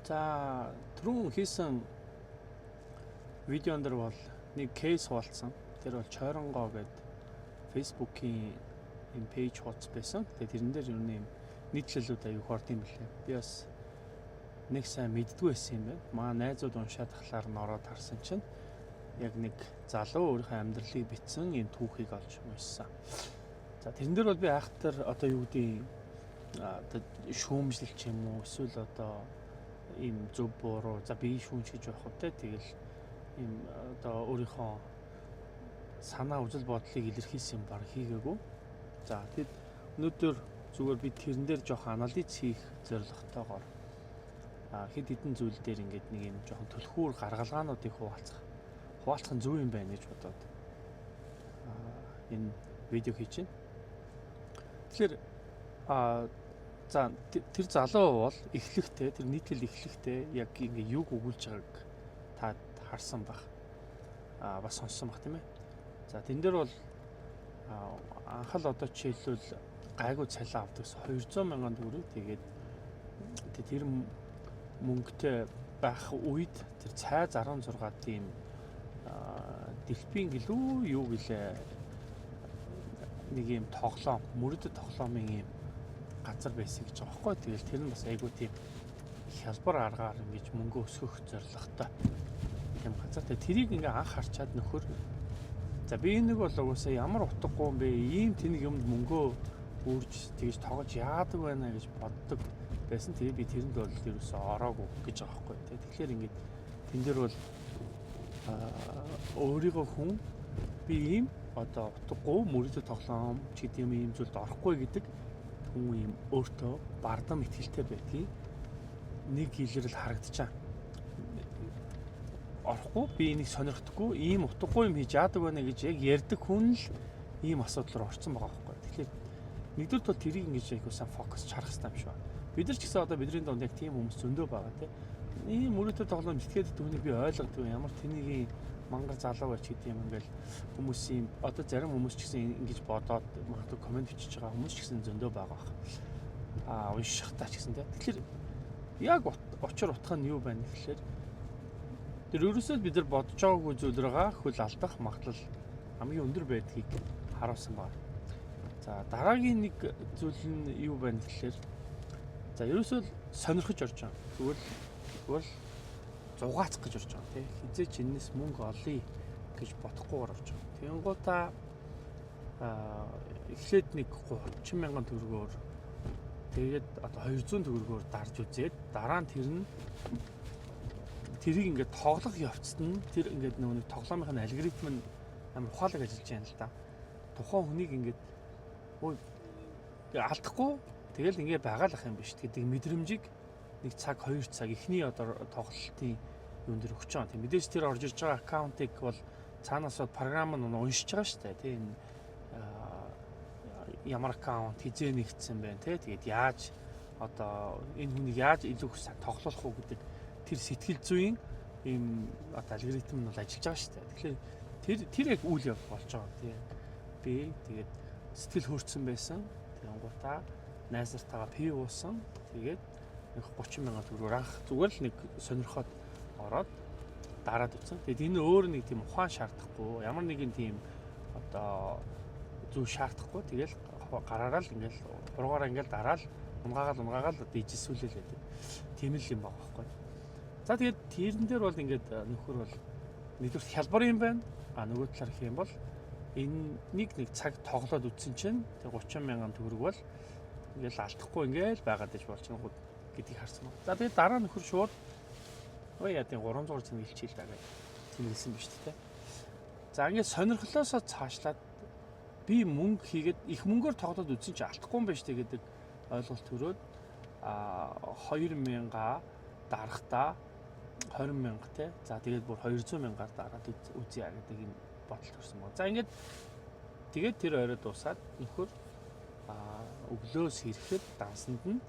За, түрүүн хийсэн видеон дээр бол нэг case хуваалцсан. Тэр бол Чойронгоо гэдэг Facebook-ийн юм page хуудас байсан. Тэгээ тэрэн дээр ер нь юм нийтлэлүүд аяг орд юм билээ. Би бас нэг сайн мэддгүй байсан юм байна. Маа найзууд уншаад тахлаар нь ороод харсан чинь яг нэг залуу өөрийнхөө амьдралыг бичсэн юм түүхийг олж уншсан. За, тэрэн дээр бол би айхтар одоо юу гэдгийг одоо шүүмжлэл ч юм уу, эсвэл одоо ийм зөв буруу, за би шүүмж гэж байх вэ, тэгэл ийм одоо өөрийнхөө санаа, үзэл бодлыг илэрхийлсэн юм баг хийгээгүй. За, тэгэд өнөөдөр зүгээр би тэрэн дээр жоохон анализ хийх зорилготойгоор хэд хэдэн зүйл дээр ингээд нэг юм жоохон түлхүүр гаргалгаануудыг хуваалцах нь зөв юм байна гэж бодоод энэ видео хийж байна. Тэгэхээр за, тэр залуу бол эхлэхдээ, тэр нийтлэл эхлэхдээ яг ингээ юг өгүүлж байгааг та харсан бах. Бас сонссон бах, тийм ээ. За, тэн дээр бол анх л одоо жишээлбэл гайгүй цалин авдаг 200 мянган төгрөг, тэгээд тэр мөнгөтэй байх үед тэр цайз 16 тийм дельфин гэлүү юу гэлээ, нэг юм тоглоом, мөрөдөд тоглоомын юм газар байсан гэж байгаа байхгүй. Тэгэл тэр нь бас айгүй тийм хялбар аргаар ингэж мөнгө өсгөх зорилготой тийм газар. Тэгээ тэрийг ингээ анх харчаад нөхөр, за, би энэ нэг бол угаасаа ямар утгагүй юм бэ? Ийм тэнэг юмд мөнгөө үрж тэгж тоглож яадаг байна гэж боддог байсан. Тэгээ би тэрэнд бол ерөөсөө ороогүй гэж байгаа байхгүй. Тэгэхээр ингээд тэн дээр бол өөрийгөө хүн би ийм одоо утгагүй мөрөдөд тоглоом ч гэдэг юм, ийм зүйлд орохгүй гэдэг хүн ийм өөртөө бардам итгэлтэй байдгийг нэг илрэл харагдчихаа. Орохгүй, би энийг сонирхдаггүй, ийм утгагүй юм хийж яадаг байна гэж яг ярьдаг хүн л ийм асуудал руу орсон байгаа байхгүй. Тэгэхээр нэгдүгээр бол тэрийг ингэж айгуу сайн focus харах хэрэгтэй юм шиг байна. Бид нар ч гэсэн одоо бидний дунд яг тийм хүмүүс зөндөө байгаа, тийм. Ийм мөрөөдө тоглоом итгээд түүнийг би ойлгодог, ямар тэнийг мангар залуу байж гэдэг юм, ингээл хүмүүсийн одоо зарим хүмүүс ч гэсэн ингэж бодоод магадгүй comment бичиж байгаа хүмүүс ч гэсэн зөндөө байгаа бах. Уншихтаа ч гэсэн, тийм. Тэгэхээр яг учир утга нь юу байна гэхлээр тэр ерөөсөө бид нар бодож байгаагүй зүйл рүүгээ хөл алдах магадлал хамгийн өндөр байдгийг харуулсан байна. За, дараагийн нэг зүйл нь юу байна гэхлээр, за, ерөөсөө сонирхож орж байгаа. Зүгээр л зугаацах гэж орж байгаа, тийм. Хизээч энэс мөнгө олъё гэж бодохгүйгээр орж байгаа. Тэгэнгуутаа эхлээд нэг 30 мянган төгрөгөөр, тэгээд одоо 200 төгрөгөөр дарж үзээд, дараа нь тэр нь тэрийг ингээд тоглох явцад нь тэр ингээд нөгөө нэг тоглоомын нь алгоритм нь амар ухаалаг ажиллаж байна л да. Тухайн хүнийг ингээд өө алдахгүй тэгэл ингээд байгаа л ах юм биш гэдэг мэдрэмжийг нэг цаг, 2 цаг эхний одоо тоглолтын юун дээр өгч байгаа. Тийм, мэдээж тэр орж ирж байгаа account ыг бол цаанаас бол програм нь уншиж байгаа шүү дээ. Тийм, энэ ямар account хизээ нэгдсэн байна те. Тэгээд яаж одоо энэ хүнийг яаж илүү их сайн тоглуулах уу гэдэг тэр сэтгэл зүйн ийм одоо алгоритм нь бол ажиллаж байгаа шүү дээ. Тэгэхээр тэр яг үйл явдал болж байгаа, тийм. Би тэгээд сэтгэл хөөрцөн байсан. Тэгэнгуутаа найзартайгаа пив уусан. Тэгээд нэг 30 мянган төгрөгөөр анх зүгээр л нэг сонирхоод ороод дараад утсан. Тэгээд энэ өөр нэг тийм ухаан шаардахгүй, ямар нэгэн тийм одоо зүйл шаардахгүй, тэгэл гараараа л ингээл хургаараа ингээл дараал унгаагаал унгаагаал одоо ижилсүүлэл байдаг. Тийм л юм байгаа байхгүй. За, тэгээд тэрэн дээр бол ингээд нөхөр бол нэгдүгээр хялбар юм байна. А нөгөө талаар гэх юм бол энэ нэг цаг тоглоод үтсэн чинь тэг 30 мянган төгрөг бол ингээл алдахгүй ингээл байгаад иж болж байгаа гэдгийг харсан байна. За, тэгээд дараа нөхөр шууд ой яа тийм 300 цэнгэлчихээ л даа гэж цэнгэлсэн биз дээ. За, ингээд сонирхлоосоо цаашлаад би мөнгө хийгээд их мөнгөөр тоглоод үзсэн чинь алдахгүй юм байна штэ гэдэг ойлголт төрөөд, 2000 дарахтаа 20 мянга те. За, тэгээд бүр 200 мянгаар дараад үзье гэдэг юм бодол төрсөн байна. За, ингээд тэгээд тэр орой дуусаад нөхөр өглөөс ирэхэд дансанд нь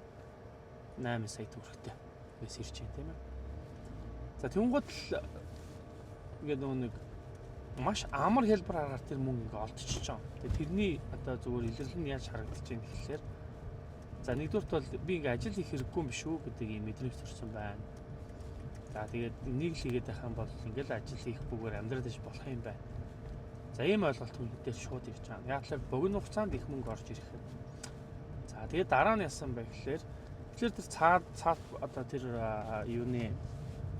8 сая төгрөгтэй ингээс ирж байна, тийм ээ. За, тэнгууд л ингээд нөгөө нэг маш амар хэлбэр аргаар тэр мөнгө ингээ олдчихж байгаа. Тэгээ тэрний одоо зүгээр илэрлэл нь яаж харагдаж байна гэхлээр, за, нэгдүгüрт бол би ингээ ажил хийх хэрэггүй юм биш үү гэдэг ийм мэдрэмж төрсэн байна. За, тэгээд энийг л хийгээд байх юм бол ингээл ажил хийхгүйгээр амьдраад иж болох юм байна. За, ийм ойлголт хүн дээр шууд ирж байгаа. Яг л богино хугацаанд их мөнгө орж ирэх юм. За, тэгээд дараа нь яасан бэ гэхлээр, тэгэхээр тэр цаад цаад одоо тэр юуны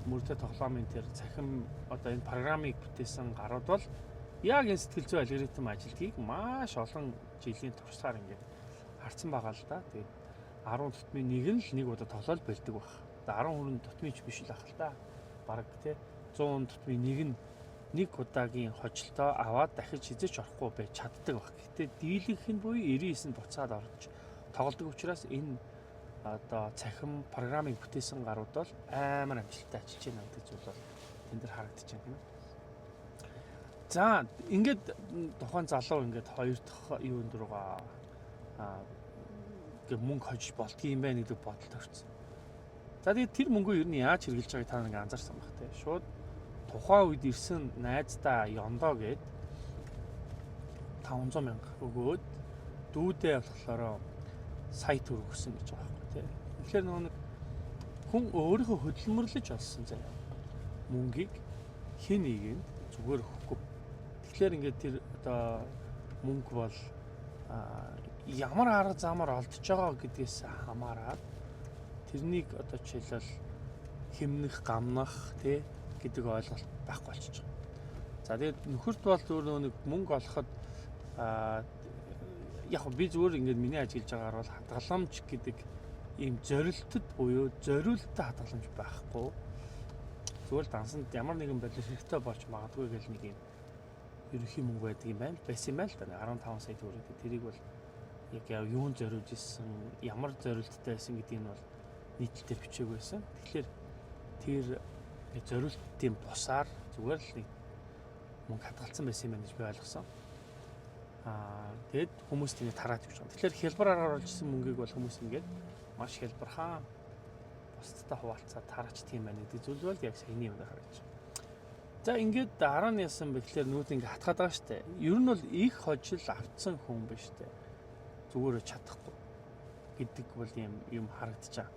мөрдө тоглоомын тэр цахим одоо энэ программыг бүтээсэн гарууд бол яг энэ сэтгэл зүй алгоритм ажилтгийг маш олон жилийн туршлагаар ингээд харцсан байгаа л да. Тэгээд 10 тутмын нэг нь л нэг удаа тоглоод болдог байх. Одоо 10 тутмын ч биш л ах л та. Бараг тий 100 тутмын нэг нь нэг удаагийн хожилтоо аваад дахиж хизээч орохгүй байж чаддаг баг. Гэтэ дийлэнх нь буюу 99 нь буцаад орж тоглодог учраас энэ одоо цахим программыг бүтээсэн гарууд бол амар амжилттай ажиллаж байна гэдэг зүйл бол тэн дээр харагдаж байна, тийм ээ. За, ингээд тухайн залуу ингээд хоёр дахь юунд руугаа ингээ мөнгө хожиж болдгийм байх гэдэг бодол төрсөн. За, тэгээд тэр мөнгөө ер нь яаж хэрэглэж байгааг та нэг анзаарсан байх те. Шууд тухайн үед ирсэн найздаа ёндоо гээд 500 мянга өгөөд дүүдээ болохоор сая төгрөг өгсөн гэж байгаа байхгүй тий. Тэгэхээр нөгөө нэг хүн өөрийнхөө хөдөлмөрлөж олсон заяа мөнгийг хэн нэгэнд зүгээр өгөхгүй. Тэгэхээр ингээд тэр одоо мөнгө бол ямар арга замаар олдож байгаа гэдгээс хамаарат тэрнийг одоо жишээлбэл хэмнэх, гамнах тий гэдэг ойлголт байхгүй болчихж байгаа. За, тэгээд нөхөрт бол зүгээр нөгөө нэг мөнгө олоход яг би зүгээр ингээд миний ажиглаж байгаагаар бол хадгаламж гэдэг ийм зорилтод буюу зориулттай хадгаламж байхгүй. Зүгээр л дансанд ямар нэгэн байдлаар хэрэгтэй болж магадгүй гэл нэг юм ерөнхий мөнгө байдаг юм байна. Байсан юм байна л да. 15 сая төгрөг. Тэрийг бол яг юун зориулж исэн, ямар зорилттой байсан гэдгийг нь бол нийтлэлээр бичээгүй байсан. Тэгэхээр тэр зориултын бусаар зүгээр л нэг мөнгө хадгалсан байсан юм байна гэж би ойлгосон. Тэгээд хүмүүс тэнийг тараад явж байгаа. Тэгэхээр хялбар аргаар олж исэн мөнгийг бол хүмүүс ингээд маш хялбархан бусдтай хуваалцаад тараачдаг юм байна гэдэг зүйл бол яг саяны юм харагдаж байна. За, ингээд дараа нь яасан бэ гэхлээр нүүд ингээд хатгаад байгаа штэ. Ер нь бол их хожил авцсан хүн биш штэ. Зүгээр чадахгүй гэдэг бол юм юм харагдаж байгаа.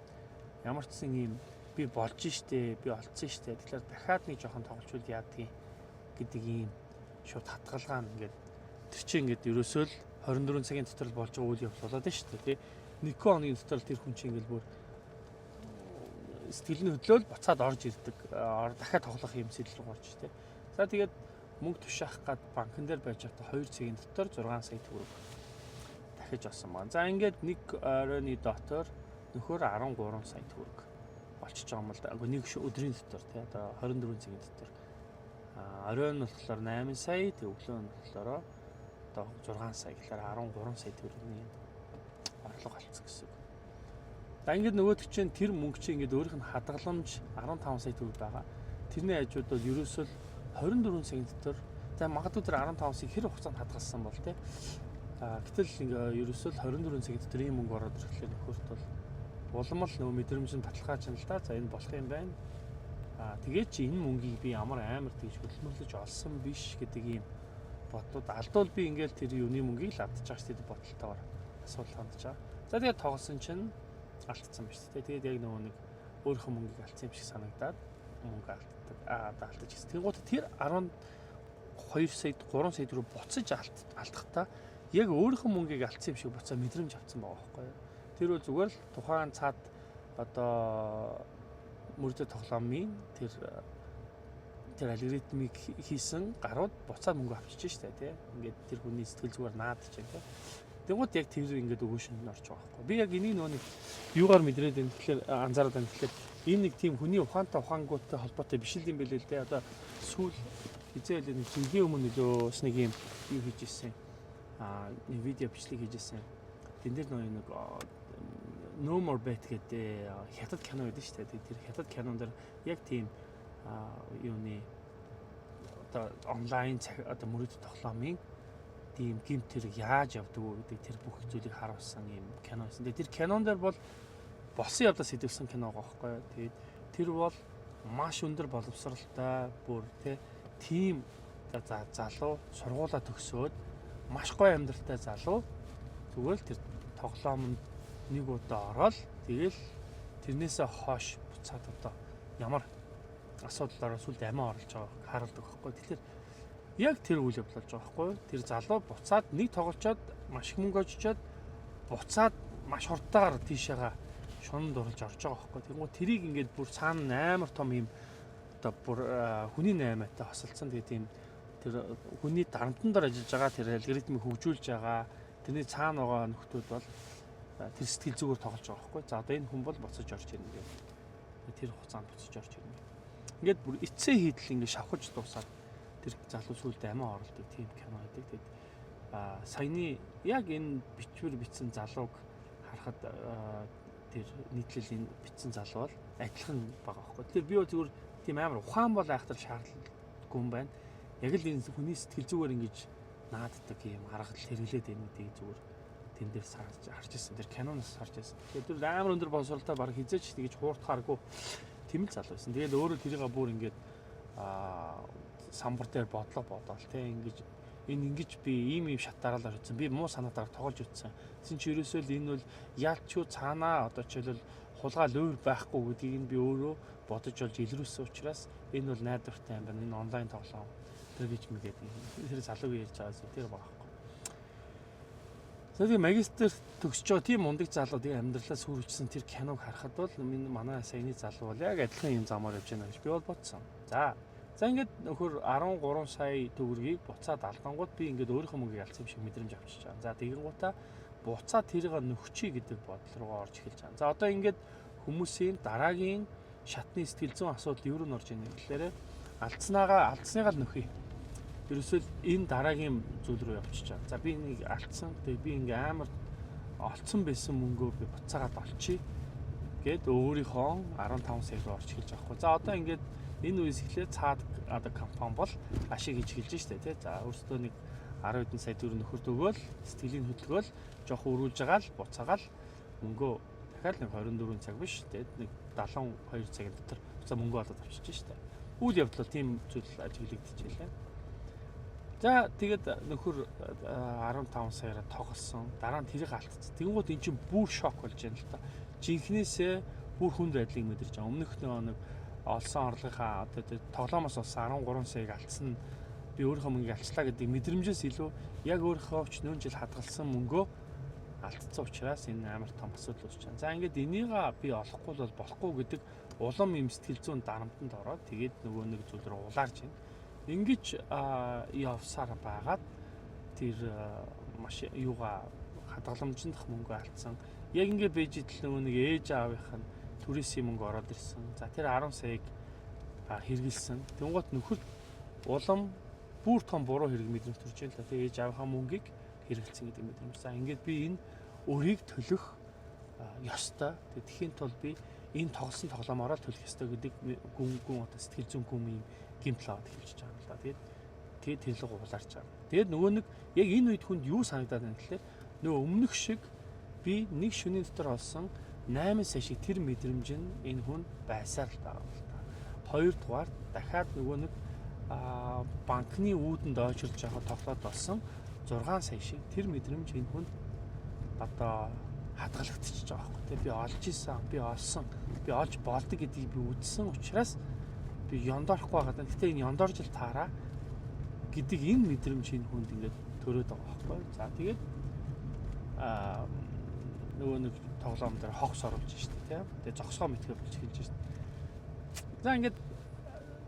Ямар ч сан юм би болж штэ, би олцсон штэ. Тэгэхээр дахиад нэг жоохон тоглолчвол яадгийг гэдэг ийм шууд хатгалгаа нь ингээд тэр чинь ингээд ерөөсөө л 24 цагийн дотор л болж байгаа үйл явдал болоод байна шүү дээ, тий. 1 хоногийн дотор л тэр хүн чинь ингээд бүр сэтгэл нь хөдлөөл буцаад орж ирдэг. Дахиад тоглох юм сэтэл рүү орж, тий. За, тэгээд мөнгө тушаах гад банкн дээр байж байхдаа 2 цагийн дотор 6 сая төгрөг дахиж олсон байна. За, ингээд нэг оройны дотор нөхөр 13 сая төгрөг болчихж байгаа юм л да. Үгүй, нэг өдрийн дотор, тий, одоо 24 цагийн дотор. Оройн нь болохоор 8 сая, тэг өглөө нь болохоор одоо 6 сая гэхээр 13 сая төгрөгийн орлого олцсон гэсэн үг. За, ингээд нөгөөдөг чинь тэр мөнгө чинь ингээд өөрийнх нь хадгаламж 15 сая төгрөг байгаа. Тэрний хажууд бол ерөөсөө 24 цагийн дотор, за, магадгүй тэр 15 сая хэр хугацаанд хадгалсан бол, тий. Гэтэл ингээ ерөөсөө л 24 цагийн дотор ийм мөнгө ороод ирэхлээр нөхөрт бол улам л нөгөө мэдрэмж нь баталгааж нь л да. За, энэ болох юм байна. Тэгээд чи энэ мөнгийг би ямар амар тэгж хөдөлмөрлөж олсон биш гэдэг ийм бодлууд алдвал би ингээл тэр юуны мөнгийг л алдчих шүү дээ бодолтойгоор асуудал хандж байгаа. За, тэгээд тоглосон чинь алдсан биш үү. Тэгээд яг нөгөө нэг өөрийнхөө мөнгийг алдсан юм шиг санагдаад мөнгө алддаг. Алдаж гисэн. Тэнгуут тэр 12 сая, 3 сая руу буцаж алдахдаа яг өөрийнхөө мөнгийг алдсан юм шиг буцаа мэдрэмж авсан байгаа байхгүй юу. Тэр бол зүгээр л тухайн цаад одоо мөрдө тоглоомын тэр тэр алгоритмыг хийсэн гарууд буцаад мөнгө авчиж штэ, тий. Ингээд тэр хүний сэтгэл зүгээр наадчих, тий. Тэнгууд яг тэр ингээд өгөөшөнд нь орж байгаа байхгүй. Би яг энийг нөгөө нэг юугаар мэдрээд байна тэгэхээр, анзаараад байна тэгэхээр, энэ нэг тийм хүний ухаантай ухаангүйтэй холбоотой биш л юм билээ л дээ. Одоо сүүл хизээ л нэг жилийн өмнө нөлөө бас нэг юм юу хийж ирсэн. Нэг видео бичлэг хийж ирсэн. Тэн дээр нөгөө нэг No More Bet гэдэг хятад кино байдаг шүү дээ. Тэр хятад кинон дээр яг тийм юуны одоо онлайн одоо мөрөд тоглоомын тийм гэмт хэрэг яаж явдаг вэ гэдэг тэр бүх зүйлийг харуулсан юм кино байсан. Тэгээд тэр кинон дээр бол болсон явдлаа сэдвсэн кино байгаа байхгүй юу. Тэгээд тэр бол маш өндөр боловсралтай бүр тийм залуу сургуулаа төгсөөд маш гоё амьдралтай залуу зүгээр л тэр тоглоомонд нэг удаа ороод тэгэл тэрнээсээ хойш буцаад одоо ямар асуудлаараа сүлд амиа оруулж байгааг харуулдаг байхгүй. Тэгэхээр яг тэр үйл явдал болж байгаа байхгүй. Тэр залуу буцаад нэг тоглолцоод маш их мөнгө очичоод буцаад маш хурдтайгаар тийшээгаа шунанд оруулж орж байгаа байхгүй. Тэнгүү тэрийг ингээд бүр цаана амар том юм одоо бүр хүний наймаатай хосолцсон. Тэгээд тийм тэр хүний дарамтан дээр ажиллаж байгаа тэр алгоритмыг хөгжүүлж байгаа тэрний цаана байгаа нөхдүүд бол тэр сэтгэл зүгээр тоглож байгаа байхгүй. За одоо энэ хүн бол буцаж орж ирнэ гэдэг. Тэр хугацаанд буцаж орж ирнэ. Ингээд бүр эцсийн хийдэл ингээд шавхаж дуусаад тэр залуу сүлд амиа оролдог тийм кино байдаг. Тэгээд саяны яг энэ бичвэр бичсэн залууг харахад тэр нийтлэл энэ бичсэн залуу бол адилхан байгаа байхгүй. Тэгэхээр би бол зүгээр тийм амар ухаан бол айхтар шаардлагагүй юм байна. Яг л энэ хүний сэтгэл зүгээр ингэж нааддаг юм арга л хэрэглээд байна гэдгийг зүгээр тэн дээр харж ирсэн. Тэр киноноос харж ирсэн. Тэгэхээр тэр амар өндөр боловсролтой баг хизээч тэгэж хуурдахааргүй тийм л залуу байсан. Тэгээд өөрөө тэрийг бүр ингээд самбар дээр бодлого бодоол те ингэж энэ ингэж би ийм ийм шат дараалал утсан. Би муу санаатаар тоглож утсан. Тэгсэн чи ерөөсөө л энэ бол ялчгүй цаанаа одоо жишээлбэл хулгай луур байхгүй гэдгийг нь би өөрөө бодож олж илрүүлсэн учраас энэ бол найдвартай юм байна. Энэ онлайн тоглоом тэр гэж мэгээд тэр залууг ярьж байгаа зүйл тэр байгаа. Тэгээ магистр төгсөж байгаа тийм мундаг залуу тэгээ амьдралаа сүрвчсэн тэр киног харахад бол минь манай саяны залуу бол яг адилхан юм замаар явж байна гэж би бол бодсон. За ингээд нөхөр 13 сая төгрөгийг буцаад алдангууд би ингээд өөрийнхөө мөнгийг алдсан юм шиг мэдрэмж авчиж байгаа. За тэгэнгуутаа буцаад тэрийг нөхчий гэдэг бодол руугаа орж эхэлж байгаа. За одоо ингээд хүмүүсийн дараагийн шатны сэтгэл зүйн асуудал юу руу орж ирнэ гэхээр алдсныгаа л нөхөе. Ерөөсөө энэ дараагийн зүйл рүү явчихж байгаа. За би энийг алдсан. Тэгээ би ингээ амар олцсон байсан мөнгөө би буцаагаад олчие гэд өөрийнхөө 15 сая руу орж эхэлж байгаа хгүй. За одоо ингээд энэ үеэс эхлээд цаад одоо компани бол ашиг хийж эхэлж штэ тий. За өөрсдөө нэг 10 хэдэн сая төгрөг нөхөрт өгөөл сэтгэлийн хөдөлгөөл жоох өрүүлж байгаа л буцаагаал мөнгөө дахиад нэг 24 цаг биш тэгээд нэг 72 цагийн дотор буцаа мөнгөө олоод авчиж штэ. Үйл явдал бол тийм зүйл ажиглагдчихлээ. За тэгээд нөхөр 15 саяараа тоглосон. Дараа нь тэрийг алдчихсан. Тэгэнгүүт эн чинь бүр шок болж байна л та. Жинхнээсээ бүр хүнд байдлыг мэдэрч байгаа. Өмнөх нэг олсон орлогынхаа одоо тоглоомоос олсон 13 саяыг алдсан. Би өөрийнхөө мөнгийг алдчлаа гэдэг мэдрэмжээс илүү яг өөрийнхөө өчнөөн жил хадгалсан мөнгөө алдсан учраас энэ амар том асуудал үүсэж байна. За ингээд энийг би олохгүй бол болохгүй гэдэг улам юм сэтгэл зүйн дарамтанд ороод тэгээд нөгөө нэг зүйл рүү улаарч байна. Ингэж явсаар байгаад тэр маш юугаа хадгаламжиндах мөнгө алдсан. Яг ингэ бэж идэл нөгөө нэг ээж аавынх нь түрээсийн мөнгө ороод ирсэн. За тэр 10 саяыг хэрэгэлсэн. Тэнгуут нөхөрт улам бүр том буруу хэрэг мэдрэмж төрж байна л да. Тэгээ ээж аавынхаа мөнгийг хэрэгэлсэн гэдэг мэдрэмж. За ингээд би энэ өрийг төлөх ёстой. Тэгээ тэхийн тулд би энэ тоглосон тоглоомороо төлөх ёстой гэдэг гүн гүн одоо сэтгэл зүйн гүн юм гимтэл аваад эхэлж байгаа юм л да. Тэгээд тэр луг улаарч байгаа. Тэгээд нөгөө нэг яг энэ үед хүнд юу санагдаад байна гэхлээр нөгөө өмнөх шиг би нэг шөнийн дотор олсон 8 сая шиг тэр мэдрэмж нь энэ хүн байсаар л байгаа юм л та. Хоёрдугаар дахиад нөгөө нэг банкны үүдэнд ойчилж байгаа тоглоод олсон 6 сая шиг тэр мэдрэмж энэ хүнд одоо хадгалагдчихж байгаа байхгүй тий. Би олж исэн, би олсон, би олж болдог гэдгийг би үзсэн учраас би ёндорхгүй байгаа. Гэтэ энэ ёндорж л таараа гэдэг энэ мэдрэмж энэ хүнд ингээд төрөөд байгаа байхгүй. За тэгээд нөгөө нэг тоглоом дээр хогс оруулж штэ тий. Тэгээд зогсгоо мэдхээ болж эхэлж штэ. За ингээд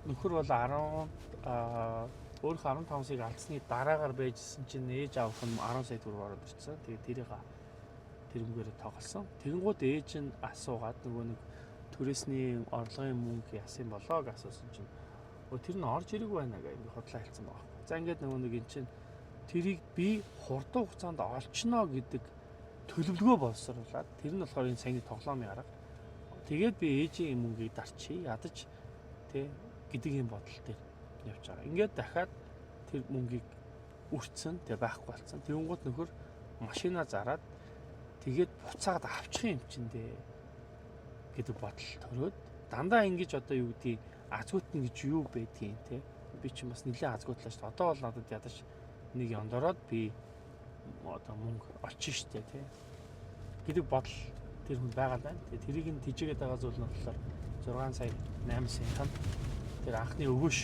нөхөр бол 10 өөрийнхөө 15 саяг алдсны дараагаар байжсэн чинь ээж аавх нь 10 сая төгрөг ороод ирсэн. Тэгээд тэрийг тэр мөнгөөрөө тоглосон. Тэгэнгүүт ээж нь асуугаад нөгөө нэг түрээсний орлогын мөнгө яасан болоо гэж асуусан чинь тэр нь орж ирээгүй байна гэх ингээ худлаа хэлсэн байгаа. За ингээд нөгөө нэг эн чинь тэрийг би хурдан хугацаанд олчно гэдэг төлөвлөгөө боловсруулад тэр нь болохоор энэ саяны тоглоомын арга. Тэгээд би ээжийн мөнгийг дарчий ядаж тэ гэдэг юм бодол дээр явж байгаа. Ингээд дахиад тэр мөнгийг үрцэн тэг байхгүй болсон. Тэгэнгүүт нөхөр машина зараад тэгээд буцаагаад авчих юм чинь дээ гэдэг бодол төрөөд дандаа ингэж одоо юу гэдгийг азгуутна гэж юу байдгийг те би чинь бас нэлээд азгуутлаа шүү дээ. Одоо бол надад ядаж нэг ёндороод би одоо мөнгө олчих штэ те гэдэг бодол тэр хүн байгаа л байна. Тэгээ тэрийг нь тижээгээд байгаа зүйл нь болохоор 6 сая 8 сая тань Тэр анхны өгөөш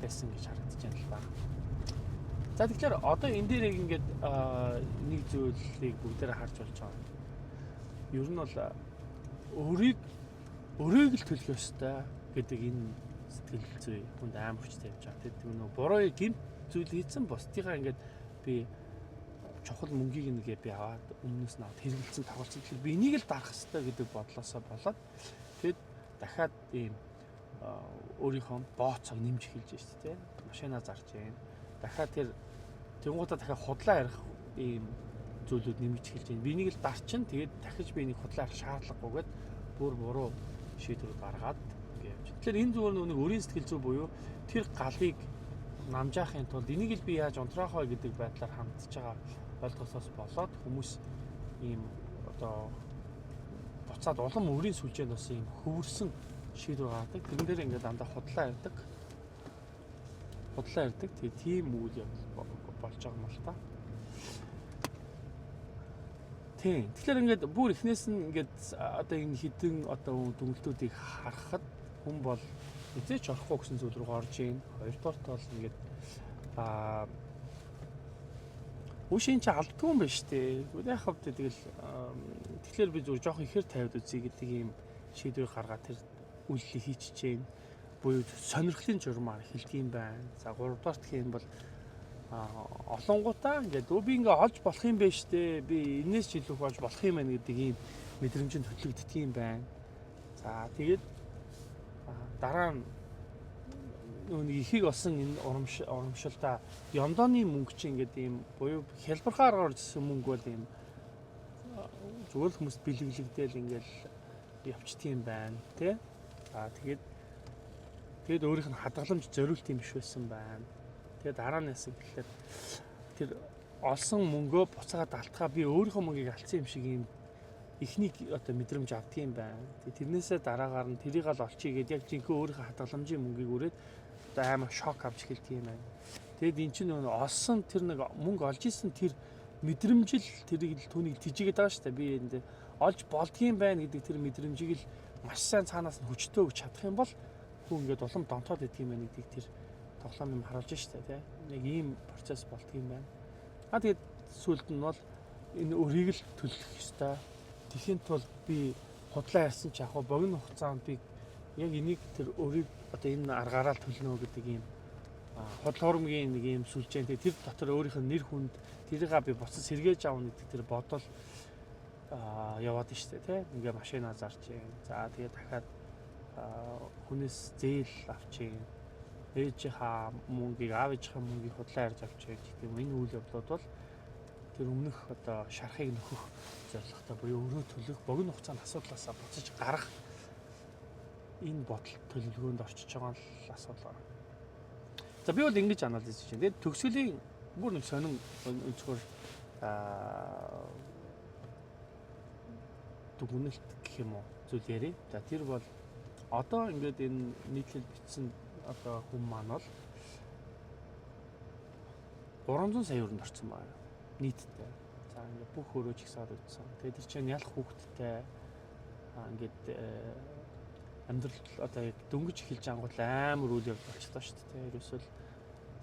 байсан гэж харагдаж байна л да. За, тэгэхээр одоо энэ дээр яг ингээд нэг зүйлийг бүгдээрээ харж болж байгаа. Ер нь бол өөрийг л төлөх ёстой гэдэг энэ сэтгэл зүй хүнд амар хүчтэй явж байгаа. Тэр нөгөө буруу гэмт зүйл хийсэн, бусдыгаа ингээд би чухал мөнгийг нэгээ би аваад өмнөөс нь аваад хэрэгэлсэн, тоглолцсон. Тэгэхээр би энийг л дарах ёстой гэдэг бодлосоо болоод тэгэд дахиад ийм өөрийнхөө бооцоог нэмж эхэлж шүү дээ. Машинаа зарж гин. Дахиад тэр тэнгуудаа дахиад худлаа ярих ийм зүйлүүд нэмж эхэлж байна. Би энийг л дарчин, тэгээд дахиж би энийг худлаа ярих шаардлагагүйгээд бүр буруу шийдвэр гаргаад ингэ явж. Тэгэхээр энэ зүгээр нэг өөрийн сэтгэл зүй буюу тэр галыг намжаахын тулд энийг л би яаж унтраах вэ гэдэг байдлаар хандж байгаа ойлголтоос болоод хүмүүс ийм одоо буцаад улам өөрийн сүлжээнд бас ийм хөвөрсөн шийдвэр гаргадаг. Тэрэн дээр ингээд дандаа худлаа ярьдаг. Худлаа ярьдаг. Тэгээ тийм үйл явдал болж байгаа юм л та. Тийм. Тэгэхээр ингээд бүр эхнээс нь ингээд одоо энэ хідэн одоо дүнэлтүүдийг харахад хүн бол эзээч орохгүй гэсэн зүйл рүү орж ийн. Хоёрдугаарт бол ингээд Үш, энэ чи алддгүй юм байна шүү дээ. Яг хавд тэгэл тэгэхээр би зүгээр жоох ихээр тавиад үзье гэдэг ийм шийдвэр гаргаад тэр үйлдэлийг хийчихэж. Буюу сонирхлын журмаар эхэлдэг юм байна. За, гуравдугаарт гэх юм бол олонгуудаа ингээд өө би ингээ олж болох юм байна шүү дээ. Би энэс ч илүү их олж болох юм байна гэдэг ийм мэдрэмжинд хөтлөгддөг юм байна. За, тэгээд дараа нь нөгөө нэг ихийг олсон энэ урамшилтаа ёндооны мөнгө чинь ингээд ийм буюу хялбархаар орж ирсэн мөнгө бол ийм зүгээр л хүмүүст бэлэглэгдээл ингээд явчт юм байна тий. За, тэгээд өөрийнх нь хадгаламж зориулт юм биш байсан байна. Тэгээд дараа нь яасан гэхлээр тэр олсон мөнгөө буцаагаад алтгаа би өөрийнхөө мөнгийг алдсан юм шиг ийм эхний одоо мэдрэмж авдаг юм байна. Тэгээд тэрнээсээ дараагаар нь тэрийг л олчий гээд яг жинхэнэ өөрийнхөө хадгаламжийн мөнгийг өрөөд одоо амар шок авч эхэлдэг юм байна. Тэгээд эн чинь нөгөө олсон тэр нэг мөнгө олж исэн тэр мэдрэмжил тэрийг л түүнийг тижигээд байгаа шүү дээ. Би энд олж болдгийм байна гэдэг тэр мэдрэмжийг л маш сайн цаанаас нь хүчтэй өгч чадах юм бол хүн ингээд улам донтоод идэх юм байна гэдгийг тэр тоглоом юм харуулж штэ, тий. Яг ийм процесс болдго юм байна. А тэгээд сүүлд нь бол энэ өрийг л төлөх ёстой. Тэхийн тулд би худлаа ярьсан ч яг богино хугацаанд би яг энийг тэр өрийг одоо энэ аргаараа л төлнө гэдэг ийм худал хуурмгийн нэг ийм сүлжээ. Тэгээд тэр дотор өөрийнх нь нэр хүнд тэрийг би буцаж сэргээж авна гэдэг тэр бодол яваад штэ, тий. Ингээ машинаа зарч юм. За, тэгээд дахиад хүнээс зээл авч юм. Ээжийнхаа мөнгийг, аав ээжийнхаа мөнгийг худлаа ярьж авч юм гэх юм. Энэ үйл явдлууд бол тэр өмнөх одоо шарахыг нөхөх зорилготой буюу өрөө төлөх, богино хугацаанд асуудлаасаа буцаж гарах энэ бодол төлөвлөгөөнд орчиж байгаа л асуудал байна. За, би бол ингэж анализ хийж байна. Тэгээд төгсгөлийн бүр нэг сонин өнцгөр дүгнэлт гэх юм уу зүйл ярив. За, тэр бол одоо ингээд энэ нийтлэл бичсэн одоо хүн маань бол 300 сая өрөнд орсон байна. Нийтдээ. За, ингээд бүх өрөө чигсаад үтсэн. Тэгээд тэр чинь ялах хүүхэдтэй ингээд амьдрал одоо яг дөнгөж эхэлж ангууд амар үйл явдал болчихлоо шүү дээ. Ерөөсөө л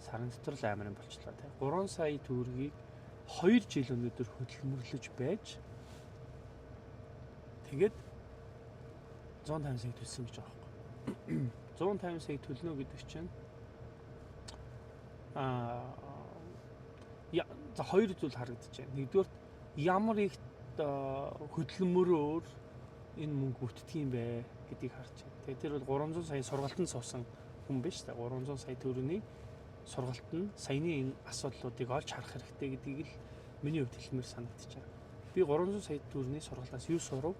сарын дотор л амар юм болчихлоо тий. 3 сая төгрөгийг 2 жил өнөөдөр хөдөлмөрлөж байж тэгээд 150 сая төлсөн гэж байгаа байхгүй. 150 сая төлнө гэдэг чинь за хоёр зүйл харагдаж байна. Нэгдүгээрт, ямар их хөдөлмөрөөр энэ мөнгө бүтдэг юм бэ гэдгийг харж байна. Тэгээ тэр бол 300 сая сургалтанд суусан хүн биш үү? 300 сая төгрөгийн сургалт нь саяны энэ асуудлуудыг олж харах хэрэгтэй гэдгийг л миний хувьд хэлмээр санагдаж байна. Би 300 сая төгрөгийн сургалтаас юу сурав?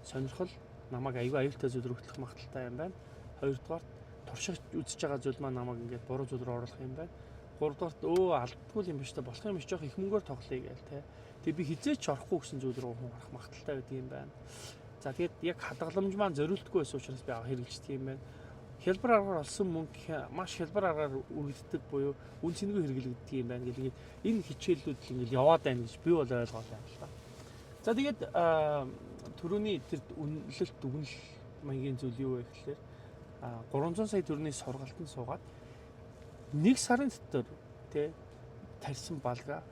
Сонирхол намайг аюул аюултай зүйл рүү хөтлөх магадaltaй юм байна. Хоёрдугаарт, туршиж үзэж байгаа зүйл маань намайг ингээд буруу зүйл рүү оруулах юм байна. Гуравдугаарт, алддаггүй юм биш та, болох юм биш, жоох их мөнгөөр тоглоё гээл те. Тэгээ би хизээч орохгүй гэсэн зүйл рүү хүн харах магадaltaй байдаг юм байна. За, тэгээд яг хадгаламж маань зориултгүй байсан учраас би хэрэгжилдэг юм байна. Хялбар аргаар олсон мөнгө маш хялбар аргаар үргэлждэг буюу үн цэнгүй хэрэглэгддэг юм байна гэл ингээд энэ хичээлүүд л ингээд яваад байна гэж би бол ойлгоод байна л та. За, тэгээд түрүүний тэр үнэлэлт дүгнэл маягийн зүйл юу вэ гэхлээр 300 сая төгрөгийн сургалтанд суугаад 1 сарын дотор тий тарьсан балга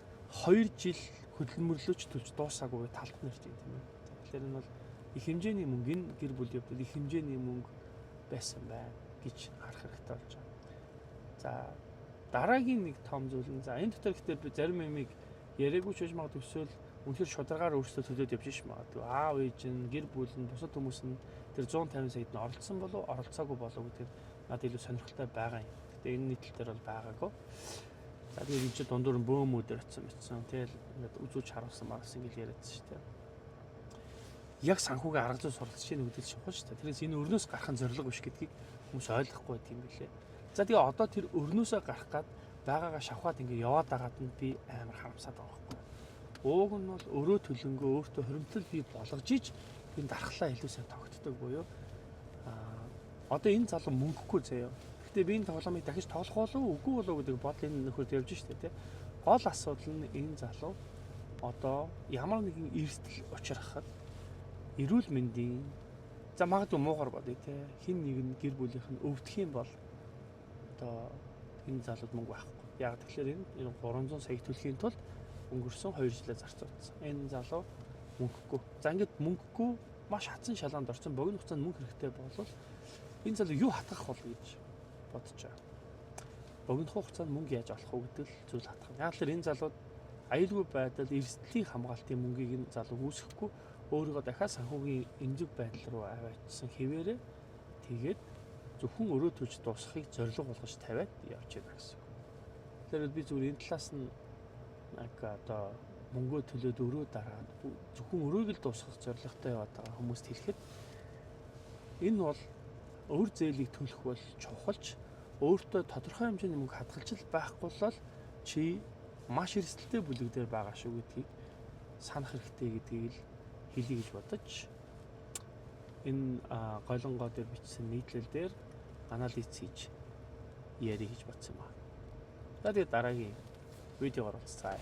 2 жил хөдөлмөрлөж төлж дуусаагүй талд нь ирж байгаа юм тийм ээ. Тэгэхээр энэ бол их хэмжээний мөнгө, энэ гэр бүлийн явдал их хэмжээний мөнгө байсан байна гэж харах хэрэгтэй болж байгаа. За дараагийн нэг том зүйл нь, за энэ дотор гэхдээ би зарим юмыг яриаггүй ч байж магадгүй, эсвэл үнэхээр шударгаар өөрсдөө төлөөд явж ш магадгүй. Аав ээж нь, гэр бүл нь, бусад хүмүүс нь тэр 150 саяд нь оролцсон болов оролцоогүй болов гэдэг надад илүү сонирхолтой байгаа юм. Гэхдээ энэ нийтлэл дээр бол байгаагүй. За тэгээд энэ чинь дундуур нь бөөмүүдэр очсон мэдсэн. Тэгэл ингээд үзүүлж харуулсан мараас ингэж яриадсан шүү дээ. Яг санхүүгийн арга зүй суралцж чинь гэдэг чухал шүү дээ. Тэрнээс энэ өрнөөс гарах нь зорилго биш гэдгийг хүмүүс ойлгохгүй байт юм билээ. За тэгээ одоо тэр өрнөөсөө гарах гад байгаагаа шавхаад ингээд яваад байгаад нь би амар харамсаад байгаа байхгүй. Ууг нь бол өрөө төлөнгөө өөртөө хоримтлал бий болгож иж энэ дархлаа илүү сайн тогтдог буюу одоо энэ залуу мөнгөгүй заяа. Гэхдээ би энэ тоглоомыг дахиж тоглох болов үгүй болов гэдэг бодол энэ нөхөрд явж штэ тий. Гол асуудал нь энэ залуу одоо ямар нэгэн эрсдэл учрахад эрүүл мэндийн, за магадгүй муугар бодъё те, хин нэг нь гэр бүлийнх нь өвдөх юм бол одоо энэ залууд мөнгө байхгүй. Яг тэгэхээр энэ 300 сая төлөхийн тулд өнгөрсөн 2 жилээ зарцуулсан. Энэ залуу мөнгөгүй. За ингээд мөнгөгүй маш хатсан шалаанд орсон, богино хугацаанд мөнгө хэрэгтэй болвол энэ залуу юу хатгах бол гэж бодож байгаа. Богино хугацаанд мөнгө яаж олох вэ гэдэг л зүйл хатгах. Яг л энэ залууд аюулгүй байдал, эрсдлийн хамгаалтын мөнгийг энэ залуу үүсгэхгүй өөрийгөө дахиад санхүүгийн эмзэг байдал руу аваачсан хэвээрээ тэгээд зөвхөн өрөө төлж дуусгахыг зорилго болгож тавиад явж байна гэсэн. Тэгэхээр би зүгээр энэ талаас нь яг одоо мөнгөө төлөөд өрөө дараад зөвхөн өрөөг л дуусгах зорилготой яваад байгаа хүмүүст хэлэхэд энэ бол өр зээлийг төлөх бол чухалч өөртөө тодорхой хэмжээний мөнгө хадгалж л байхгүй бол чи маш эрсдэлтэй бүлэг дээр байгаа шүү гэдгийг санах хэрэгтэй гэдгийг л хэлье гэж бодож энэ голонгоо дээр бичсэн нийтлэл дээр анализ хийж ярих гэж бодсон юм байна. За тэгээд дараагийн видеогоор уулзцаая.